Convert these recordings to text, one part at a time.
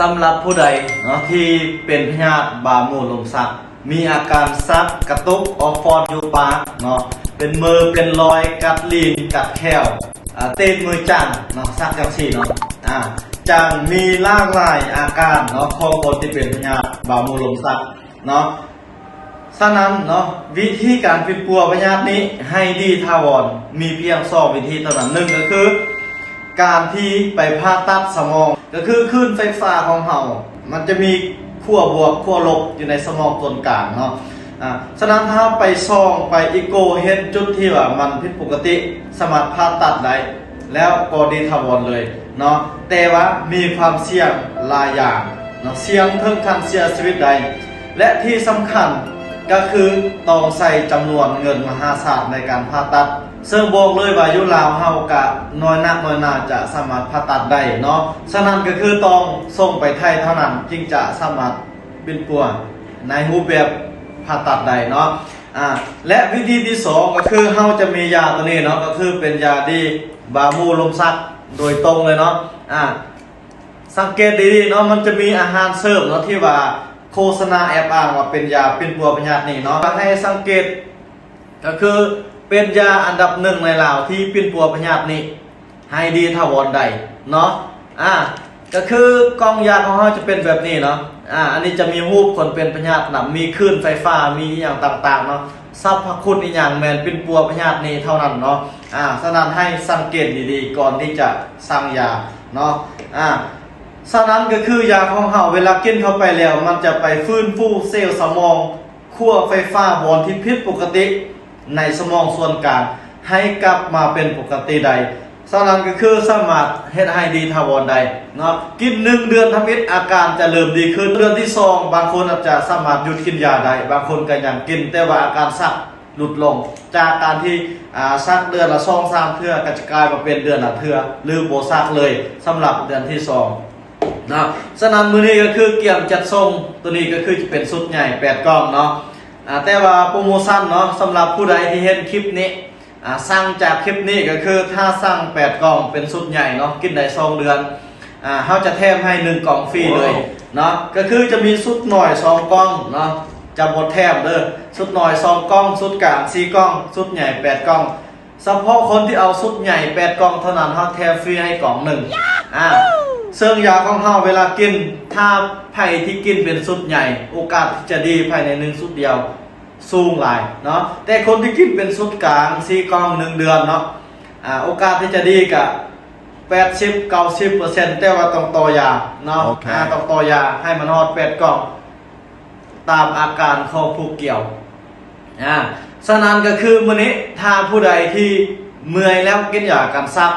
ສຳລັບຜູ້ໃດເນາະ ທີ່ເປັນພະຍາດບາໝູລົມສັກ ມີອາການສັກ ກະຕຸກ ອອກຟອດຢູ່ປາກເນາະ ເປັນເມີ ເປັນລອຍ ກັດລີນ ກັດແຂ້ວ ອາ ຕີນມືຈັງເນາະ ສັກຈັ່ງຊີ້ເນາະ ອາ ຈັ່ງມີຫຼາກຫຼາຍອາການເນາະ ຂອງຄົນທີ່ເປັນພະຍາດບາໝູລົມສັກເນາະ. ສະນັ້ນເນາະ ວິທີການປິ່ນປົວພະຍາດນີ້ໃຫ້ດີຖາວອນ ມີພຽງສອງວິທີເທົ່ານັ້ນ. ໜຶ່ງກໍຄື ການທີ່ໄປຜ່າຕັດສະໝອງ ກໍຄືຄື້ນໄຟຟ້າຂອງເຮົາ ມັນຈະມີຂົ້ວບວກ ຂົ້ວລົບຢູ່ໃນສະໝອງສ່ວນກາງເນາະ. ອາ ສະນັ້ນ ຖ້າເຮົາໄປສ່ອງ ໄປເອັກໂກ ເຫັນຈຸດທີ່ວ່າມັນຜິດປົກກະຕິ ສາມາດຜ່າຕັດໄດ້ ແລ້ວກໍດີຖາວອນເລີຍເນາະ ແຕ່ວ່າມີຄວາມສ່ຽງຫຼາຍຢ່າງເນາະ ສ່ຽງເຖິງຂັ້ນເສຍຊີວິດໄດ້ ແລະ ທີ່ສຳຄັນກໍຄືຕ້ອງໃຊ້ຈຳນວນເງິນມະຫາສານໃນການຜ່າຕັດ ເຊິ່ງບອກເລີຍວ່າຢູ່ລາວເຮົາກະໜ້ອຍນັກໜ້ອຍໜາຈະສາມາດຜ່າຕັດໄດ້ເນາະ. ສະນັ້ນກໍຄືຕ້ອງສົ່ງໄປໄທເທົ່ານັ້ນ ຈຶ່ງຈະສາມາດປິ່ນປົວໃນຮູບແບບຜ່າຕັດໄດ້ເນາະ. ອາ ແລະ ວິທີທີສອງກໍຄືເຮົາຈະມີຢາໂຕນີ້ເນາະ ກໍຄືເປັນຢາດີບາໝູລົມສັກໂດຍຕົງເລີຍເນາະ. ອາ ສັງເກດດີໆເນາະ ມັນຈະມີອາຫານເສີມເນາະ ທີ່ວ່າໂຄສະນາແອບອ້າງວ່າເປັນຢາປິ່ນປົວພະຍາດນີ້ເນາະ ໃຫ້ສັງເກດ ກໍຄືເປັນຢາອັນດັບໜຶ່ງໃນລາວທີ່ປິ່ນປົວພະຍາດນີ້ ໃຫ້ດີຖາວອນໄດ້ເນາະ. ອາ ກໍຄືກ່ອງຢາຂອງເຮົາຈະເປັນແບບນີ້ເນາະ. ອາ ອັນນີ້ຈະມີຮູບຄົນເປັນພະຍາດນຳ ມີຄື້ນໄຟຟ້າ ມີອີ່ຫຍັງຕ່າງໆເນາະ ສັບພະຄຸນອີ່ຫຍັງແມ່ນປິ່ນປົວພະຍາດນີ້ເທົ່ານັ້ນເນາະ. ອາ ສະນັ້ນໃຫ້ສັງເກດດີໆກ່ອນທີ່ຈະສັ່ງຢາເນາະ. ອາ ສະນັ້ນກໍຄືຢາຂອງເຮົາ ເວລາກິນເຂົ້າໄປແລ້ວ ມັນຈະໄປຟື້ນຟູເຊວສະໝອງ ຂົ້ວໄຟຟ້າບ່ອນທີ່ຜິດປົກກະຕິໃນສະໝອງສ່ວນກາງ ໃຫ້ກັບມາເປັນປົກກະຕິໄດ້. ສະນັ້ນກໍຄືສາມາດເຮັດໃຫ້ດີຖາວອນໄດ້ເນາະ. ກິນໜຶ່ງເດືອນທຳອິດ ອາການຈະເລີ່ມດີຂຶ້ນ. ເດືອນທີສອງ ບາງຄົນອາດຈະສາມາດຢຸດກິນຢາໄດ້ ບາງຄົນກໍຍັງກິນ ແຕ່ວ່າອາການສັກຫຼຸດລົງ ຈາກການທີ່ ອາ ສັກເດືອນລະສອງສາມເທື່ອ ກໍຈະກາຍມາເປັນເດືອນລະເທື່ອ ຫຼື ບໍ່ສັກເລີຍ ສຳລັບເດືອນທີສອງເນາະ. ສະນັ້ນ ມື້ນີ້ກໍຄືກຽມຈັດສົ່ງ ໂຕນີ້ກໍຄືຈະເປັນຊຸດໃຫຍ່ແປດກ່ອງເນາະ. ອາ ແຕ່ວ່າໂປຣໂມຊັນເນາະ ສຳລັບຜູ້ໃດທີ່ເຫັນຄລິບນີ້ ອາ ສັ່ງຈາກຄລິບນີ້ ກໍຄືຖ້າສັ່ງແປດກ່ອງເປັນຊຸດໃຫຍ່ເນາະ ກິນໄດ້ສອງເດືອນ ອາ ເຮົາຈະແຖມໃຫ້ໜຶ່ງກ່ອງຟຣີເລີຍເນາະ. ກໍຄືຈະມີຊຸດນ້ອຍສອງກ່ອງເນາະ ຈະບໍ່ແຖມເດີ້ ຊຸດນ້ອຍສອງກ່ອງ ຊຸດກາງສີ່ກ່ອງ ຊຸດໃຫຍ່ແປດກ່ອງ. ສະເພາະຄົນທີ່ເອົາຊຸດໃຫຍ່ແປດກ່ອງເທົ່ານັ້ນ ເຮົາແຖມຟຣີໃຫ້ກ່ອງໜຶ່ງ. ອາ ເຊິ່ງຢາຂອງເຮົາເວລາກິນ ຖ້າໃຜທີ່ກິນເປັນຊຸດໃຫຍ່ ໂອກາດທີ່ຈະດີພາຍໃນໜຶ່ງຊຸດດຽວ ສູງຫຼາຍເນາະ. ແຕ່ຄົນທີ່ກິນເປັນຊຸດກາງສີ່ກ່ອງໜຶ່ງເດືອນເນາະ ອາ ໂອກາດທີ່ຈະດີກະແປດສິບເກົ້າສິບເປີເຊັນ ແຕ່ວ່າຕ້ອງຕໍ່ຢາເນາະ. ໂອເຄ ອາ ຕ້ອງຕໍ່ຢາໃຫ້ມັນຮອດແປດກ່ອງ ຕາມອາການຂອງຜູ້ກ່ຽວ. ອາ ສະນັ້ນກໍຄືມື້ນີ້ ຖ້າຜູ້ໃດທີ່ເມື່ອຍແລ້ວກິນຢາກັນສັກ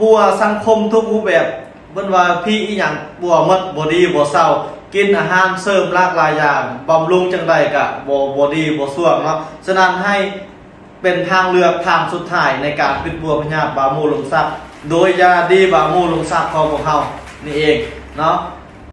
ປົວສັງຄົມທຸກຮູບແບບ ເພິ່ນວ່າຜີອີ່ຫຍັງປົວໝົດ ບໍ່ດີບໍ່ເຊົາ ກິນອາຫານເສີມຫຼາກຫຼາຍຢ່າງ ບຳລຸງຈັ່ງໃດກະບໍ່ ບໍ່ດີບໍ່ຊ່ວງເນາະ. ສະນັ້ນໃຫ້ເປັນທາງເລືອກທາງສຸດທ້າຍໃນການປິ່ນປົວພະຍາດບາໝູລົມສັກ ໂດຍຢາດີບາໝູລົມສັກຂອງພວກເຮົານີ້ເອງເນາະ.